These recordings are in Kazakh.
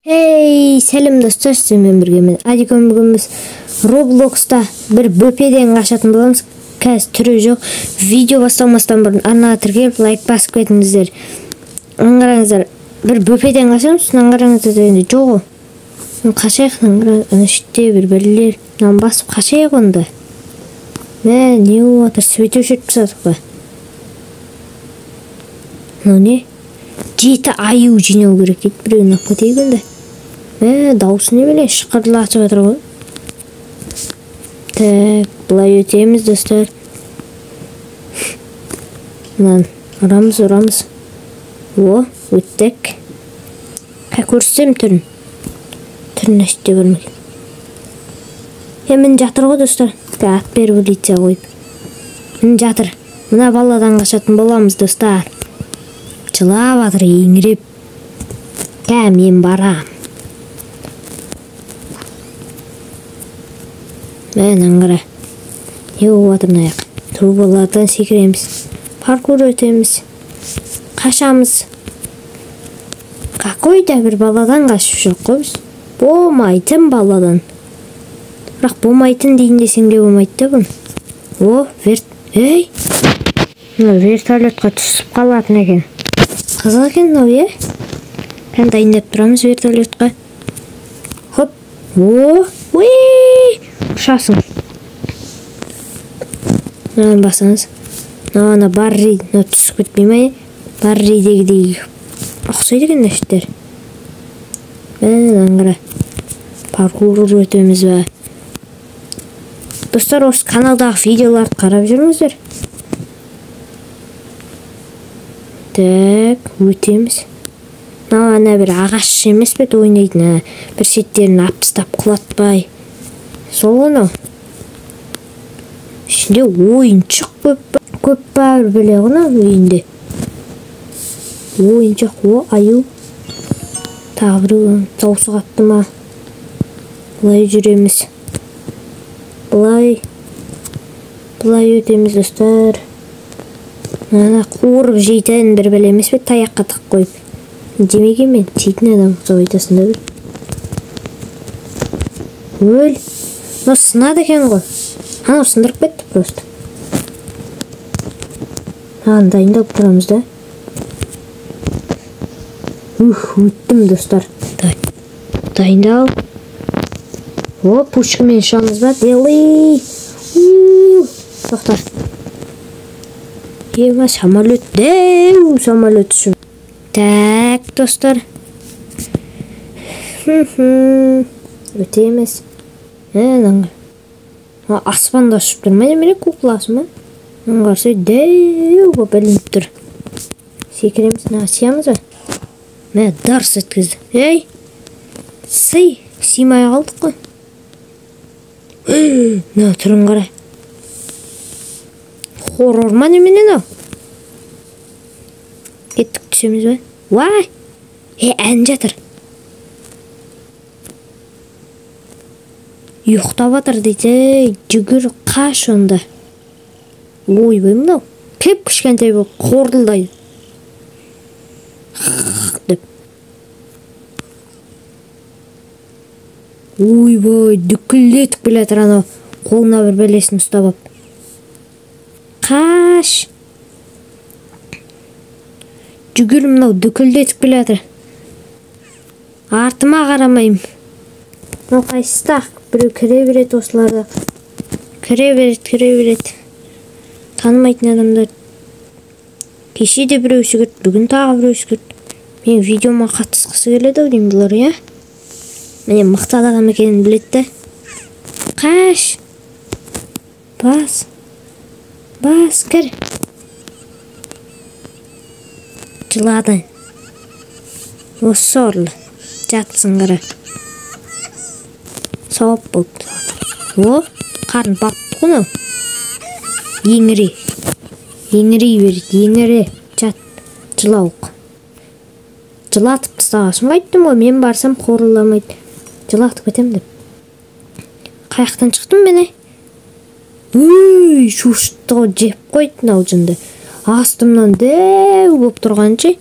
Hey, сәлем достар, сіздермен бірге мен Адикон. Бүгін біз Roblox'та бір бөпеден қашатын боламыз. Қазір түрі жоқ. Видео басталмастан бұрын арнаға тіркеліп, лайк басып кетіңіздер. Аңғараңыздар, бір бөпеден қашамыз, аңғараңыздар дегенде жоқ ғой. Қашайық, ана шетте бір бірлер. Мынаны басып қашайық онда. Мә, не болып жатыр? Свет өшіріп тастадық па? Мынау не? 7 аю жинау керек дейді. Біреуін алып кетейік онда. Мә, дауысы немене шықырлатып жатыр ғой. Так, былай өтеміз, достар. Мынаны ұрамыз, ұрамыз. О, өттік. Қай көрсетемін түрін? Түрін әште көрмеген. Міне жатыр ғой, достар. Ат беріп полиция қойып. Міне жатыр. Мына баладан қашатын боламыз, достар. Жылап жатыр, еңіреп. Кә, мен барам. Мә, аңғара. Не болып жатыр мына жақ? Трубалардан секіреміз. Паркур өтеміз. Қашамыз. Какой-то бір баладан қашып жүрік қой біз. Болмайтын баладан. Бірақ болмайтын дейін десең де болмайды да бұны. О, ей! Мына вертолетқа түсіп қалатын екен. Қызық екен мынау, е? Кән дайындап тұрамыз вертолетқа. Хоп! О! Уи! Ұшасың. Мынаны басыңыз. Мынау ана Барри, мынау түсіп кетпей ме? Барридегідей ұқсайды екен мына шеттер. Мә, аңғара. Паркур өтеміз бе? Достар, осы каналдағы видеоларды қарап жүріңіздер. Так, өтеміз. Мынау ана бір ағаш емес пе ойнайтын, бір шеттерін алып тастап құлатпай. Сол анау. Ішінде ойыншық көп, көп па бір бөле ғой мынау үйінде. Ойыншық, о, аю. Тағы біреу дауысы қатты ма? Былай жүреміз. Былай. Былай өтеміз, достар. Ана қуырып жейтін бір бәле емес пе, таяққа тығып қойып. Жемеген мен, жейтін адам ұқсап айтасың да бір. Өл. Мынау сынады екен ғой. Анау сындырып кетті просто. Мынаны дайындап тұрамыз да. Ух, өттім, достар. Дайындал. О, пушкамен ұшамыз ба? Делай. Тоқта. Ема, самолет. Дәу, самолет ұшып. Так, достар. Өтеміз. Аспанда ұшып тұр ма? Немене кукласы ма? Аңғарса, дәу болып ілініп тұр. Секіреміз, мына сиямыз ба? Мә, дарс еткізді. Ей! Сый! Сыймай қалдық қой. Мына түрін қара. Хоррор ма немене мынау? Кеттік, түсеміз бе? Уай! Ән жатыр. Ұйықтап жатыр дейді. Жүгір, қаш онда. Ойбай, мынау кіп кішкентай болып қордылдайды. Деп. Ойбай, дүкілдетіп келе жатыр анау. Қолына бір бәлесін ұстап алып. Қаш! Жүгір, мынау дүкілдетіп келе жатыр. Артыма қарамаймын. Мынау қайсысы ақ? Біреу кіре береді осыларды. Кіре береді, кіре береді. Танымайтын адамдар. Кеше де біреу жүгірді, бүгін тағы біреу жүгірді. Менің видеома қатысқысы келеді ау деймін бұлар, иә? Міне мықты адам екенін біледі де. Қаш! Бас! Бас, кір! Жылады. Осы сорлы. Жатсың қара. Сауап болды. О, қарын батты ғой мынау. Еңіре. Еңірей береді, еңіре. Жат, жылауық. Жылатып тастағасын айттым ғой, мен барсам қорыламайды. Жылатып кетемін деп. Қаяқтан шықтым мен, Өй, шошытты ғой, жеп қойды мынау жынды. Астымнан дәу болып тұрғанша.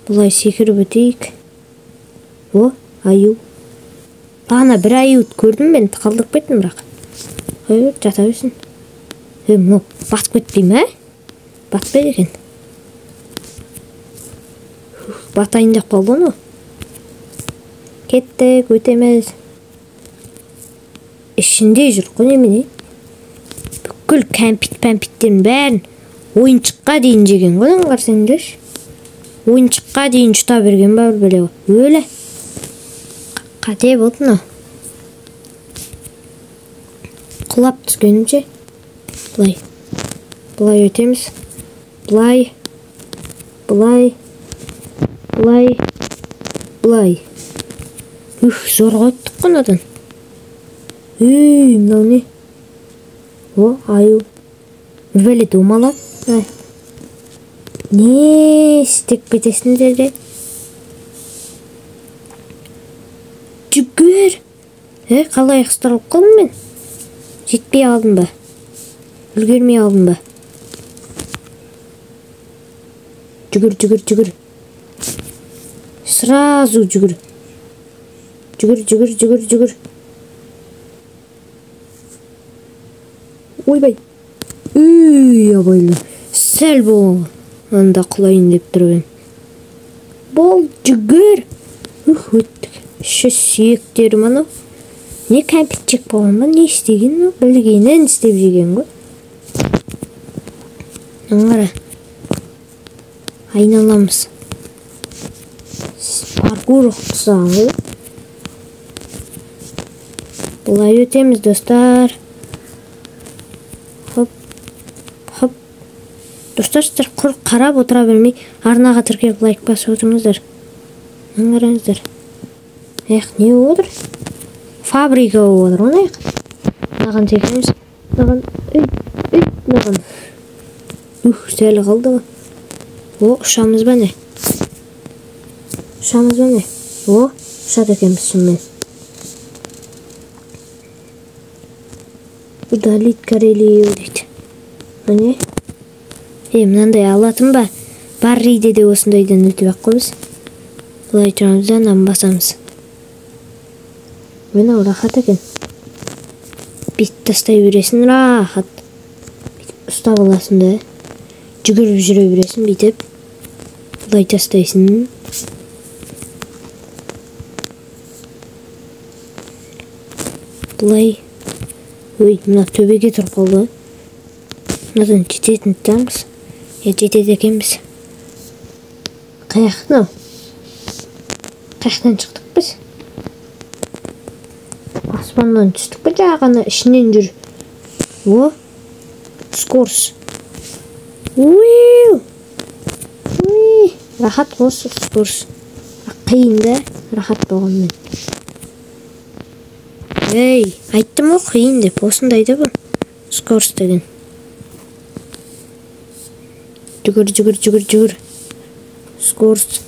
Былай секіріп өтейік. О, аю. Ана бір аюды көрдім мен, қалдырып кеттім бірақ. Ой, жата берсін. Мынау батып кетпей ме? Батпайды екен. Батайын деп қалды оны. Кеттік, өтеміз. Ішінде жүр ғой немене? Бүкіл кәмпит-пәмпиттердің бәрін ойыншыққа дейін жеген ғой, қарасаңдаршы. Ойыншыққа дейін жұта берген ба бір бәле. Өлі. Қате болды мынау. Құлап түскенімше. Былай. Былай өтеміз. Былай. Былай. Былай. Былай. Ух, зорға өттік қой мынадан. Ей, мынау не? О, аю. Бір бәле домалап. Не істеп кетесіңдер де? Жүгір. Қалай қыстырылып қалдым мен? Жетпей қалдым ба? Үлгермей қалдым ба? Жүгір, жүгір, жүгір. Сразу жүгір. Жүгір, жүгір, жүгір, жүгір. Ойбай. Үй, абайлы. Сәл бол. Анда құлайын деп тұрып едім. Бол, жүгір. Ух, өттік. Іші сүйектерім анау. Не кәмпит жеп болған ба, не істеген, білгенін істеп жеген ғой. Аңғара. Айналамыз. Паркур ұқсаған ғой. Былай өтеміз, достар. Хоп, хоп. Достар, сіздер құр қарап отыра бермей, арнаға тіркеліп лайк басып отырыңыздар. Аңғараңыздар. Эх, не болып отыр? Фабрика болып отыр, оны аяқ. Мынаған секіреміз. Мынаған, үй, үй, мынаған. Ух, сәл қалды ғой. О, ұшамыз ба не? Ұшамыз ба не? О, ұшады екенбіз шынымен. Удалить Карелию дейді. Міне. Мынандай алатын ба? Барриде де осындайдан өтіп ақ қоймыз. Былай тұрамыз да, мынаны басамыз. Мынау рахат екен. Бүйтіп тастай бересің, рахат. Бүйтіп ұстап аласың да. Жүгіріп жүре бересің, бүйтіп. Былай тастайсың. Былай. Ой, мына төбеге тұрып қалды. Мынадан жететін тұрамыз. Жетеді екенбіз. Қаяқ мынау? Қаяқтан шықтық біз? Аспаннан түстік пе, жағаны ішінен жүр. О, скорс. Уиу! Уи! Рахат ғой скорс. Қиын да, рахат болғанмен. Ей, айттым ғой қиын деп, осындай да бұл. Скорс деген. Жүгір, жүгір, жүгір, жүгір. Скорс.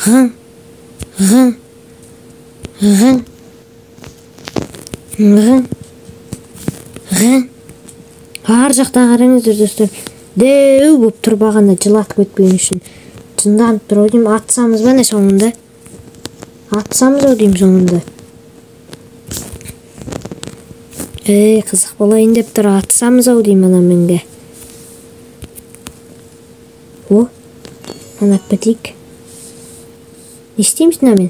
Ға. Ға. Ға. Ға. Ға. Ар жақта қараңыздар, достар. Дәу болып тұр бағана жылатып кетпеген үшін. Жынданып тұр ау деймін. Атсамыз ба не соңында? Атсамыз ау деймін соңында. Ей, қызық болайын деп тұр. Атсамыз ау деймін ана менге. О, ана бітейік. Не істейміз мынамен?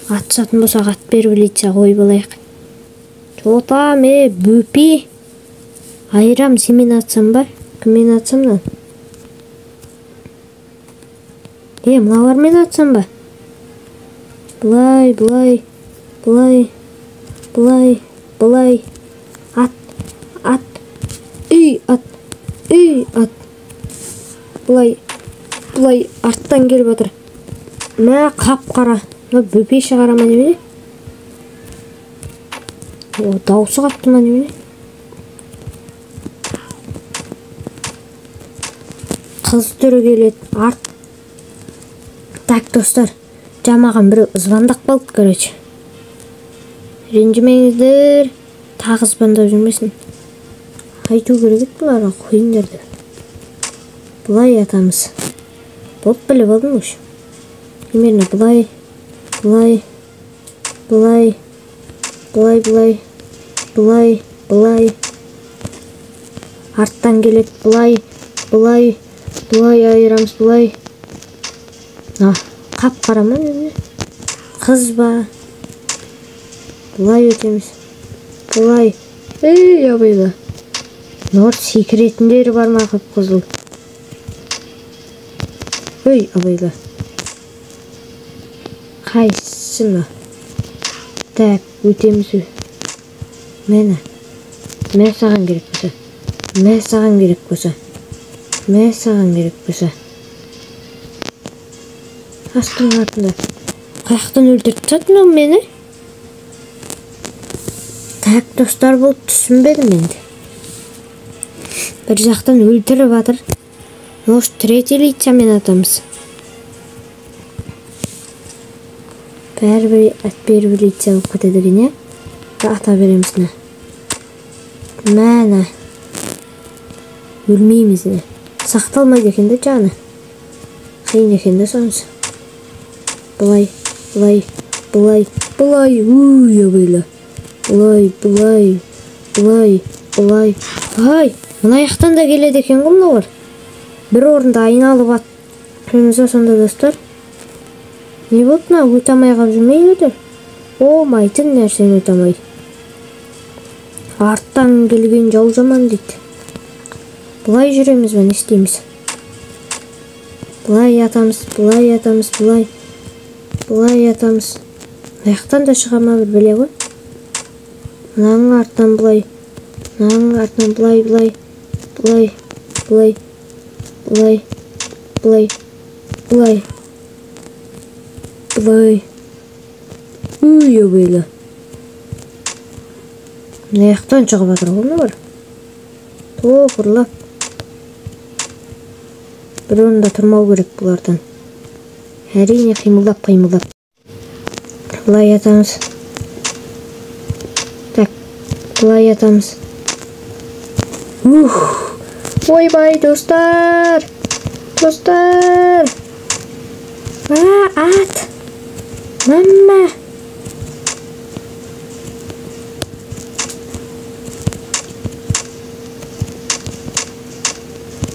Атысатын болсақ ат беріп білейтсе қойып алайық. Жотам, бөпе. Айрам, семен атсам ба? Кіммен атсам мынаны? Мыналармен атсам ба? Былай, былай, былай, былай, былай. Ат, ат, үй, ат, үй, ат. Былай, былай, арттан келіп жатыр. Мә, қап-қара. Мына бөпе шығара ма немене? О, даусы қатты ма немене? Қыз түрі келеді. Арт. Так, достар, жамаған біреу звондап қалды, короче. Ренжімеңіздер. Тағы звондап жүрмесін. Айту керек еді бұларға, қойыңдар деп. Былай атамыз. Болды, біліп алдым уже. Примерно былай, былай, былай, былай, былай, былай, былай. Арттан келеді, былай, былай, былай айырамыз, былай. Қап-қара ма немене? Қыз ба? Былай өтеміз. Былай. Ей, абайла. Нор секіретіндері бар ма қып-қызыл? Ей, абайла. Қайсысы мына? Так, өтеміз. Мені. Мә саған керек болса. Мә саған керек болса. Мә саған керек болса. Астың артында. Қаяқтан өлтіріп тастады мынау мені? Так, достар, бұл түсінбедім енді. Бір жақтан өлтіріп жатыр. Может, третий лицамен атамыз. Бәрібір от первого лица болып кетеді екен, иә? Ата береміз мына. Мәні. Өлмейміз міне. Сақталмайды екен де жаны. Қиын екен де сонысы. Былай, былай, былай, былай, уй, абайла. Былай, былай, былай, былай. Ай, мына жақтан да келеді екен ғой мыналар. Бір орында айналып атқанымыз сонда, достар. Не болды мына өте алмай қалып жүрмей өтір? Болмайтын нәрсені өте алмай. Арттан келген жау жаман дейді. Былай жүреміз бе, не істейміз? Былай атамыз, былай атамыз, былай. Былай атамыз. Аяқтан да шыға ма бір біле ғой. Мынаның артынан былай. Мынаның артынан былай, былай. Былай, былай, былай, былай, былай. Былай. Үй, абайла. Мына жақтан шығып жатыр ғой мыналар. Топырлап. Бір орында тұрмау керек бұлардан. Әрине қимылдап, қимылдап. Былай атамыз. Так, былай атамыз. Ух! Ойбай, достар! Достар! Ат! Мама!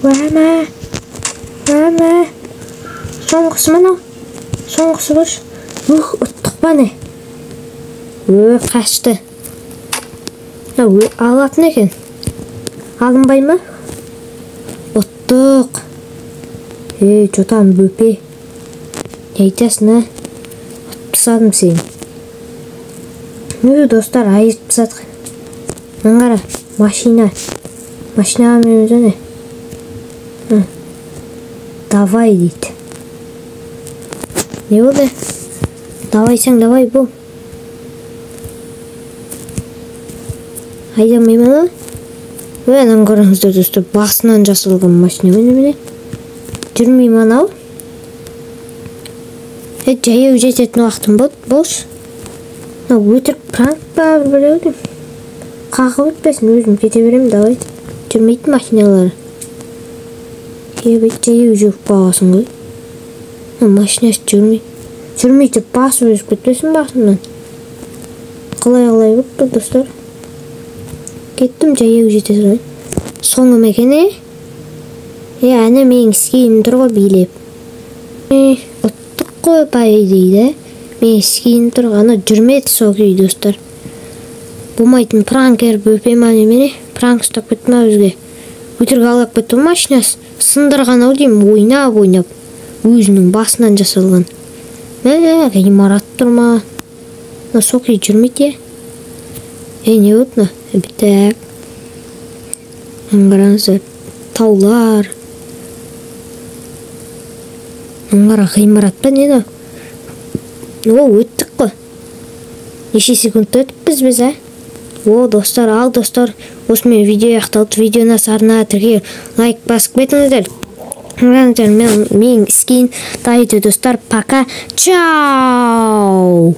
Мама! Мама! Соңғысы мынау. Соңғысы бош. Ух, ұттық па не? Қашты. Алатын екен. Алынбай ма? Ұттық. Ей, жотам бөпе. Не айтасың, а? Ұтып тастадым сені. Достар, айырып тастадық. Мына қара, машина. Машинаға мінеміз әне. Давай дейді. Не болды? Давайсаң, давай бол. Айдамаймын ма? Мынаны көріңіздер, достар, басынан жасалған машина міне. Жүрмей ме анау? Жаяу жететін уақытым болды, болшы. Мынау өтірік пранк па бір біреу деймін. Қағып өтпесін, өзім кете беремін, давай. Жүрмейтін машиналары. Жаяу жүріп қаласың ғой. Машинасы жүрмей. Жүрмей деп басып өсіп кетпесін басымнан. Қалай-қалай болып достар. Кеттім, жаяу жете салайын. Соңы ма екен, е? Әне менің скиім тұр ғой билеп. Ұттық қой по идее, Менің скиім тұр, ана жүрмеді сол күй, достар. Болмайтын пранкер бөпе ма немене? Пранк ұстап кетті ма бізге? Өтірік алдап кетті ғой машинасы. Сындырған ау деймін, ойнап ойнап. Өзінің басынан жасалған. Ғимарат тұр ма? Мына сол күй жүрмейді, е? Не болды мына? Так. Қараңыздар, таулар. Қара, ғимарат па не мынау? О, өттік қой. Неше секундта өтіппіз біз, ә? О, достар, ал достар, осымен видео аяқталды. Видеоны арнаға тіркеліп, лайк басып кетіңіздер. Мен скин дайды, достар. Пока. Чао!